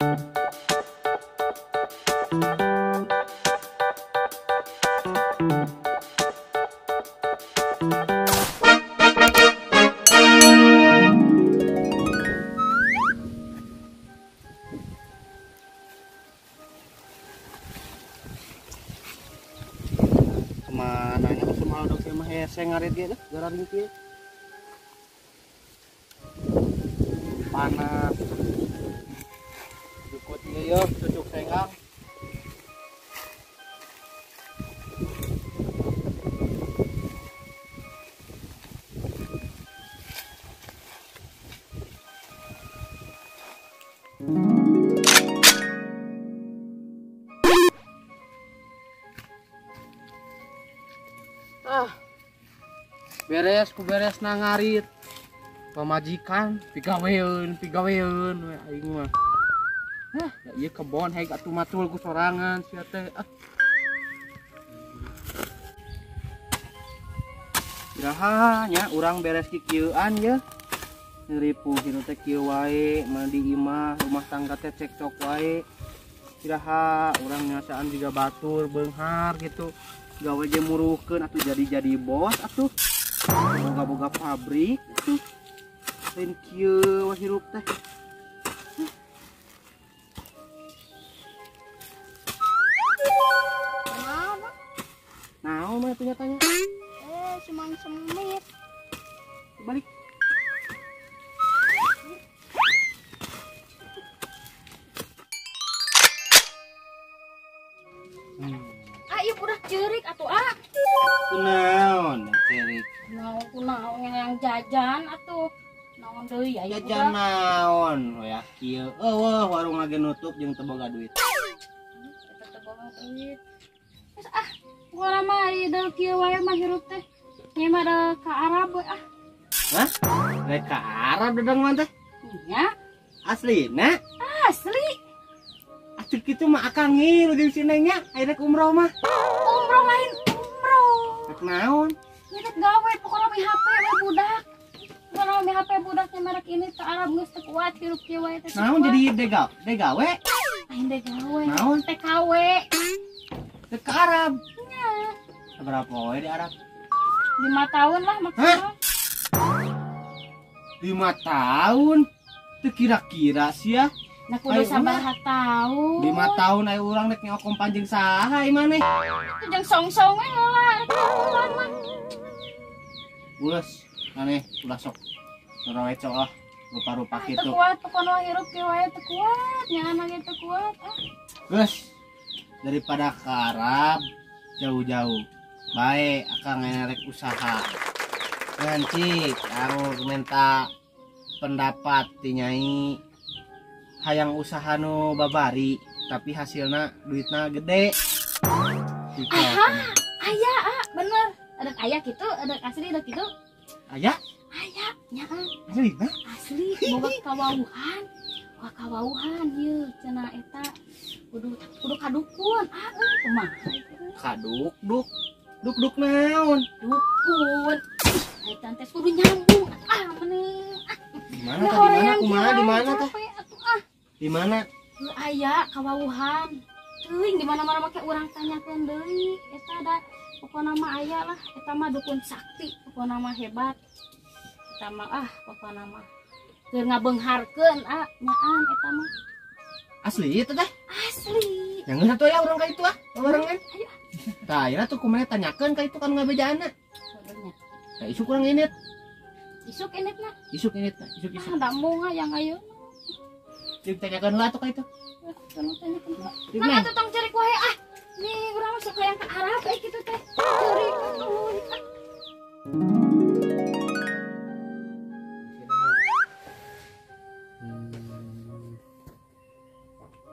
Kemana nya kumaha dok mah hese ngarit ge gararing kieu. Panas. Jukut ieu yeuh cucuk senggang. Ah, beres ku beres na ngarit. Pamajikan pigaweun we aing mah. Hah, ya ieu kebon haik atuh matul ku sorangan sia teh. Ah. Iraha nya urang beres kikieuan ye. Ripuh hirup teh kieu wae, mandi imah, rumah tangga teh cekcok wae. Iraha urang ngasaan juga batur beunghar gitu. Gawe ge muruhkeun atuh jadi-jadi bos atuh. Boga-boga pabrik atuh. Lain kieu we hirup teh. Kenapa? Naon mah atuh nyatanya? Cuman semit. Balik. Ah, ieu budak ceurik atuh ah. Kunaon ceurik? Naon kunaon yang jajan atuh. Naon deui aya jajan naon ya kieu. Eueuh warung lagi nutup jeung teu boga duit. Eta teu boga duit. Geus ah, pokona mah ieu deui kieu wae mah hirup teh. Nya mah da ka Arab we ah. Hah? Rek ka Arab dedeng mah teh? Nya. Aslina? Asli. Atuh kitu mah akang ngilu jeung si Neng nya, aya rek umroh mah. Umroh lain umroh. Rek naon? Nya rek gawe pokona mah HP we budak. Pokona mah HP budaknya merek ini ke Arab geus teu kuat hirup kieu wae teh. Naon jadi degawe? Lain degawe. Naon? TKW. Teh ke Arab. Nya. Berapa we di Arab? 5 tahun lah maksimal. 5 tahun? Teu kira-kira sia. Nah kudu sabaraha tahun. 5 tahun aya urang rek nyokom panjang saha ieu maneh. Atuh jeung song-song we heula rek urang mah. Ules maneh ulah sok ngaraweco ah rupa-rupa kitu. Teu kuat pokona hirup kieu wae teu kuat, nya ge teu kuat ah. Geus daripada ke Arab jauh-jauh. Bae akang rek usaha. Ngan cik aku minta pendapat ti Nyai. Hayang usaha nu babari tapi hasilna duitna gede. Aha, aya ah, bener. Ada aya kitu, ada asli ada kitu. Aya? Aya, nya. Asli na? Asli, boga kawauhan. Boga kawauhan ieu cenah eta kudu kudu kadukun. Ah, euy kumaha Kaduk, duk. Duk-duk naon? Dukun. Eta teh kudu nyambung. Ah, meni. Ah. Di mana tah? Di mana? Kumaha di mana tah? Di mana? Aya kawauhan. Teuing di mana-mana make urang tanyakeun deui. Eta da pokona mah aya lah, eta mah dukun sakti, pokona mah hebat. Eta mah ah pokona mah keur ngabeungharkeun ah nyaan eta mah. Asli eta teh? Asli. Yang geus atuh ya urang ka itu ah, barengan. Ayo. Tah, ayeuna tuh kumaha tanyakeun ka itu kan ngabejaanna. Tah isuk urang init. Isuk initna. Isuk initna, isuk-isuk. Ah, da moal yang ayeuna. Cik tanyakeun lah tuh ka itu. Tolong tanyakeun. Nah, atuh tong ceurik wae ah. Nih, urang mah sok hayang ka Arab euy kitu teh. Ceurik atuh.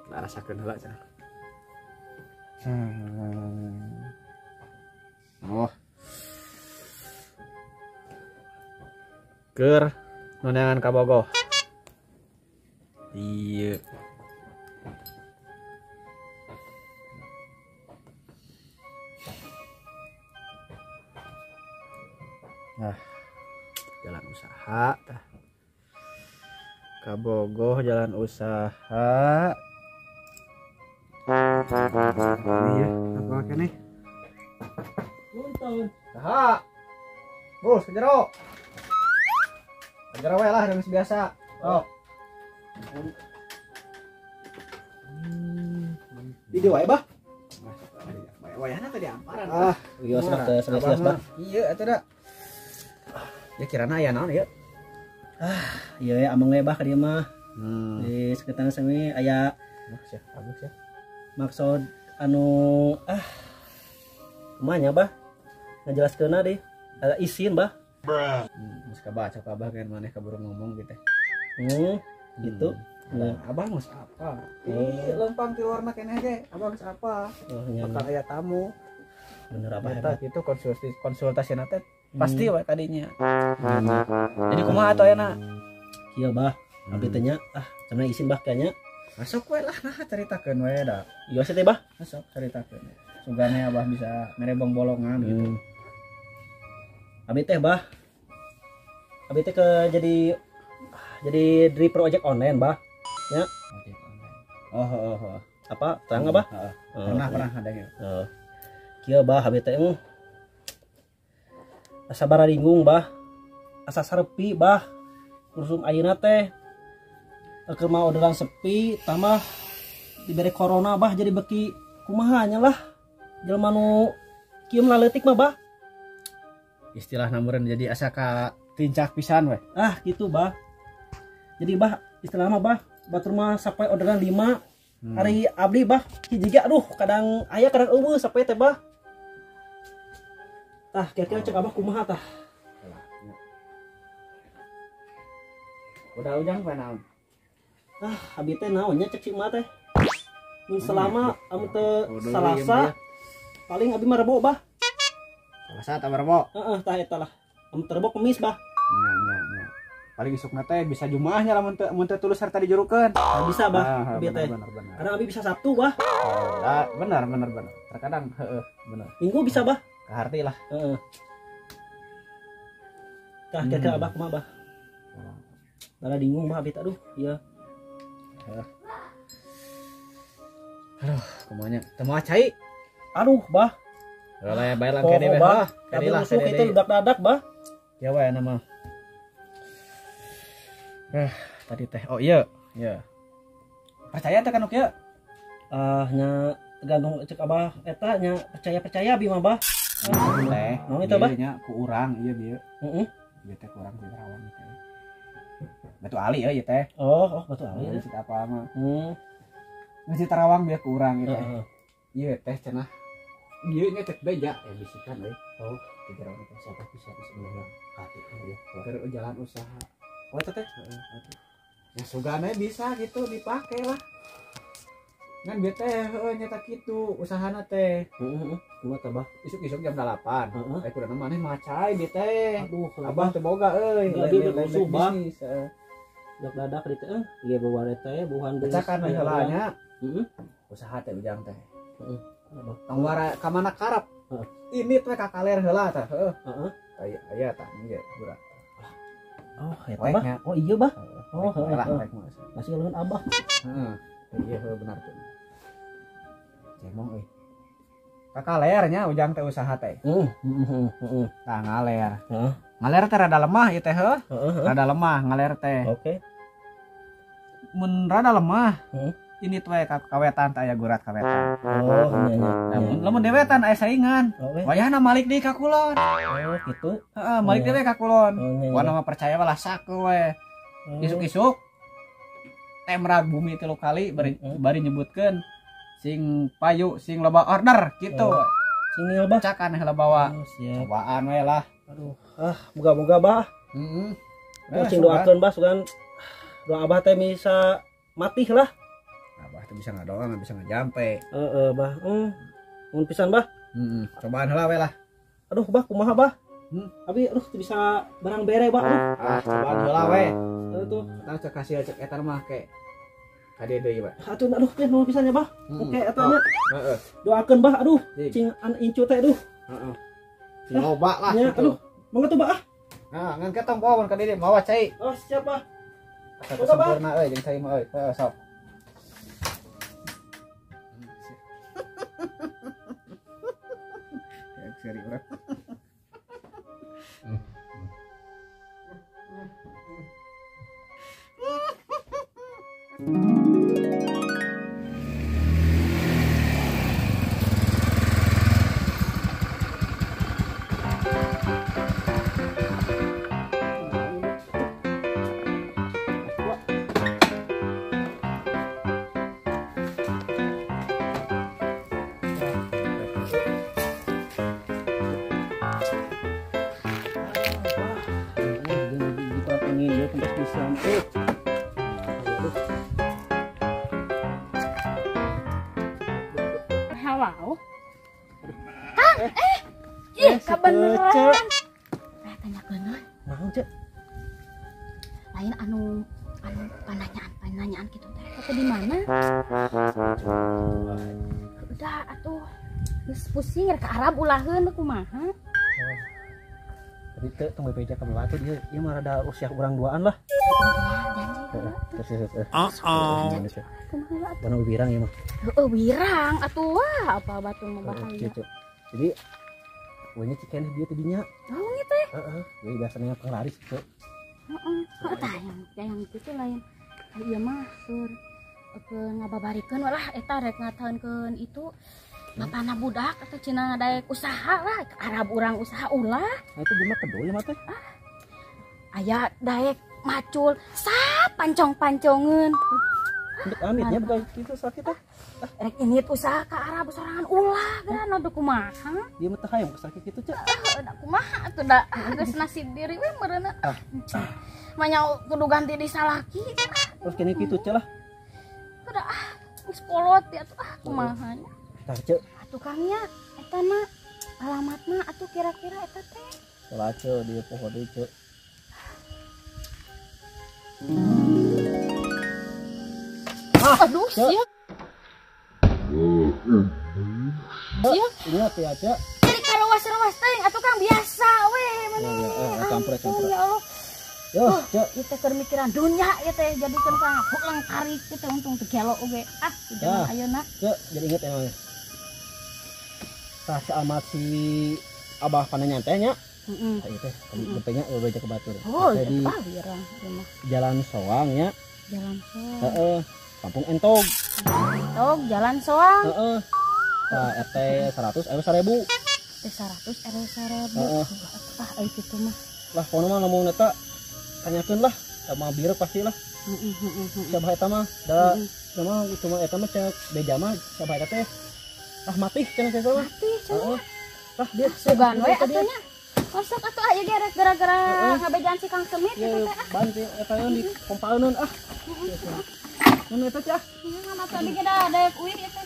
Nah, rasakeun heula cenah. Oh. Keur noneangan kabogoh. Iya. Nah, jalan usaha tah. Kabogoh jalan usaha. Ini ya, apa kene? Punten. Saha? Bos, ke jero. Ke jero we lah geus biasa. Sok. Di dieu wae, Bah. Wayahna teh diamparan. Ah, ieu sok teh sanes Bah. Iya atuh da. Ya kirana aya naon ieu? Ah, ieu ya ameng we Bah ka dieu mah. Di sekitar sami aya ya, bagus ya. Maksud anu kumaha nya Bah? Ngajelaskeunna deh. Ada izin Bah. Geus kabaca ka Abah kan maneh kaburu ngomong gitu. Gitu. Nah, Abah geus apa? Ih, lempang ti warna keneh ge, Abah geus apa? Oh, nya. Bakal aya tamu. Bener Abah hebat. Gitu konsultasina teh pasti we tadinya. Jadi kumaha atuh ayeuna? Kieu Bah, abdi teh nya cenah izin Bah kayaknya. Masuk we lah, nah caritakeun we da. Ieu sih teh Bah. Masuk caritakeun. Sugane Abah bisa mere bolongan gitu. Abi teh Bah. Abi teh ke jadi driver ojek online Bah. Ya. Ojek online. Oh. Apa? Terang enggak Bah? Heeh. Pernah ada gitu. Heeh. Kieu Bah abi teh asa bararingung Bah. Asa sarepi Bah. Ursum ayeuna teh keur mah orderan sepi tambah dibere corona Bah jadi beki kumaha nya lah. Jelema nu kieu mah leutik mah Bah. Istilahna meureun jadi asa ka tincak pisan we. Ah gitu Bah. Jadi Bah istilah mah Bah batur mah sampai orderan 5 hari abdi Bah hiji ge aduh kadang aya kadang eueuh sampai teh Bah. Tah kira-kira cek Abah kumaha tah. Udah ujang pa naon? Ah abi teh naon nya cek si emak teh. Mun selama amun teu Salasa paling abi mah Rebo Bah. Salasa tah Rebo? Heeh tah eta lah. Amun teu Rebo Kemis Bah. Nya. Paling isukna teh bisa Jumaahnya lamun teu mun teu tulus sarta dijurukeun. Nah, bisa Bah, abi teh. Bener. Kadang abi bisa Sabtu Bah. Oh, benar. Terkadang heeh bener. Minggu bisa Bah. Kaharti lah. Heeh. Tah kira-kira Abah kumaha Bah? Bara bingung Bah abi teh aduh, ieu. Aduh, kumaha nya? Teu moal cai. Aduh, Bah. Lah ya bae lah kene Bah. Kene lah kene itu dadak-dadak Bah. Ya wae nama. Tadi teh. Oh iya, iya. Percaya teh kan kieu? Ah, nya tergantung cek Abah eta nya percaya-percaya abi mah Bah. Teh, naon eta Bah? Nya ku urang ieu bieu. Heeh. Bieu teh ku urang di Karawang teh. Batu Ali euy teh. Oh, Batu Ali. Geus apa mah. Geus di Tarawang bieu ku urang ieu teh. Ieu teh cenah. Ieu nya cek beja bisikan euy. Oh, di Karawang teh siapa bisa sebenarnya hati ieu. Keur jalan usaha. Oh, eta teh. Heeh. Ya sugane bisa gitu dipake lah. Ngan bieu teh heueuh nyata kitu usahana teh. Heeh. Kumaha tah Bah? Isuk-isuk jam 8. Heeh. Eh kuduna maneh macai bieu teh. Aduh, Abah teu boga euy. Abi udah Bah. Dadak di teh ieu bawa teh buhan geus. Becakan we heula nya. Heeh. Usaha teh ujang teh. Heeh. Tong wara ka mana karep. Heeh. Ini teh ka kaler heula tah heueuh. Heeh. Aya aya tah ieu burak. Oh, eta Bah. Oh iya Bah. Oh, heeh. Masih leungeun Abah. Heeh. Iya heueuh benar tuh. Cemong euy. Ka kaler nya ujang teh usaha teh. Heeh. Tah ngaler. Heeh. Ngaler teh rada lemah ieu teh heuh. Heeh. Rada lemah ngaler teh. Oke. Mun rada lemah. Heeh. Ini tuh ka kawetan teh aya gurat kawetan. Oh, nya nya. Lamun dewetan aya saingan. Oke. Wayahna malik deui ka kulon. Oh, gitu. Heeh, malik deui ka kulon. Oh, Wana mah percaya lah saku we. Isuk-isuk temrag bumi 3 kali bari nyebutkeun sing payu sing loba order gitu. Oh. Sing nil Bah. Cakan heula bawa. Oh, siap. Cobaan we lah. Aduh, moga-moga Bah. Heeh. Cing doakeun Bah sugan doa Abah teh bisa matih lah. Abah teh bisa ngadoa nggak bisa ngajampe. Heeh, Bah. Mun pisan Bah. Heeh. Cobaan heula we lah. Aduh, Bah kumaha Bah? Abi aduh teu bisa barang bere Bah. Aduh. Ah, cobaan heula we. Tuh. Tah cek hasil cek eta mah ke. Kade deui, Bah. Atuh aduh teh nuhun pisan nya Bah. Oke eta nya. Heeh. Doakeun Bah aduh cing an incu teh aduh. Heeh. Cing loba lah gitu. Aduh, mangga tuh Bah ah. Nah, ngan ketong bawa ka dieu mawa cai. Oh, siap Bah. Asa sempurna euy jeung cai mah euy. Heeh sok. Kayak seri urang. Halo. Kang, ih, kabeneran. Tanya keun. Naon, Cek? Lain anu pananyaan kitu teh. Teh di mana? Udah atuh. Geus pusing rek ka Arab ulaheun kumaha? Tadi teh tong bebeja ka batu ieu, ieu mah rada usia urang duaan lah. Terus. Heeh. Kumaha wirang ieu mah. Heeh, wirang atuh wah apa batu mah bahaya. Jadi we nya cikeneh dieu tadinya. Oh gitu teh. Heeh, we biasanya penglaris gitu. Heeh, tah yang kitu lain. Ieu mah keur ngababarikeun lah eta rek ngataunkeun itu bapana budak atau cina daek usaha lah Arab urang usaha ulah. Nah itu mah kedul mah teh. Aya daek macul sap pancong-pancongeun. Amitnya bukan gitu sakit teh. Rek ini usaha ka Arab sorangan ulah geura adu kumaha. Ieu mah teh hayang sakit kitu cek. Da kumaha atuh da geus nasib diri we meureunna. Manya kudu ganti di salaki. Terus kene kitu cek lah. Udah geus kolot ya atuh kumaha nya. Tah cek. Atuh Kang nya eta na alamatna atuh kira-kira eta teh. Salah cek di poho deui cek. Aduh, sia. Sia. Ingat ya, Cek. Jadi karawas-rawas teuing atuh Kang biasa we maneh. Campur. Ya Allah. Yo, Cek. Ieu teh keur mikiran dunya ieu teh jadikeun Kang hulang tarik ieu teh untung teu gelo oge. Ah, zaman ayeuna. Cek, jadi inget emang. Tah si amat si Abah pananya teh nya. Heeh. Ieu teh gempenya bebeja ke batur. Oh, di wirang ieu mah. Jalan Soang nya. Jalan Soang. Heeh. Kampung Entog. Entog, Jalan Soang. Heeh. Tah RT 100 RW 1000. RT 100 RW 1000. Heeh. Ah, euy kitu mah. Lah kono mah lamun eta tanyakeun lah sama bieu pasti lah. Heeh, heeh. Sabah eta mah da cuma cuma eta mah cek beja mah sabah eta teh. Ah mati cenah eta mah. Mati cenah. Lah dia sugan we atuh nya. Osok atuh aya ge rek gara-gara ngabejaan si Kang Semit kitu teh ah. Bantu eta di pompaeun ah. Mun eta cah. Ieu mah tadi ge da daek uih ieu teh.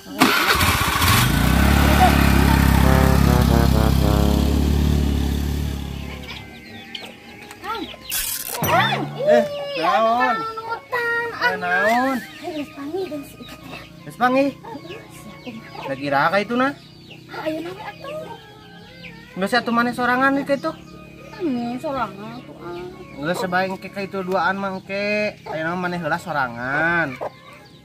Kang. Kang. Naon? Naon? Geus panggih jeung si Ikat teh. Geus panggih? Lagi raka itu nah. Ayeuna we atuh. Geus atuh maneh sorangan ka itu. Sorangan atuh ah. Geus sebaing ke ka itu duaan mah engke. Ayeuna maneh heula sorangan.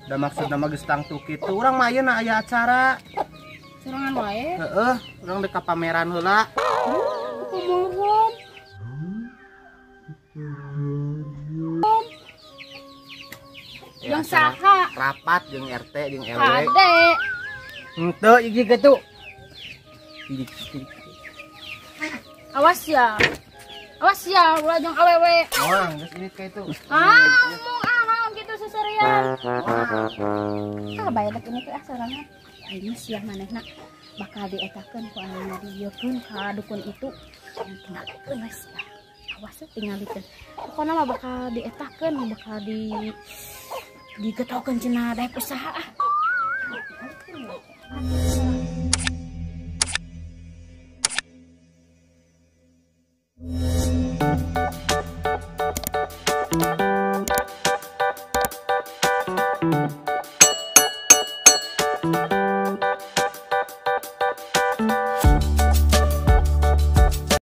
Da maksudna mah geus tangtu kitu. Urang mah ayeuna aya acara. Sorangan wae. Heeh, urang dek ka pameran heula. Kumaha? Yang saha? Rapat jeung RT jeung RW. Kade. Henteu iki kitu. Awas ya. Awas ya, ulah jeung awewe. Moal geus ini ka itu. Ah, ngomong ah naon kitu seserian. Ah, bae dek ini teh ah sorangan. Ayeuna sia manehna bakal dietakeun ku anu ngadieukeun ka dukun itu. Tinggalikeun we sia. Awas tinggalikeun. Pokona mah bakal dietakeun, bakal di digetokeun cenah daek usaha ah.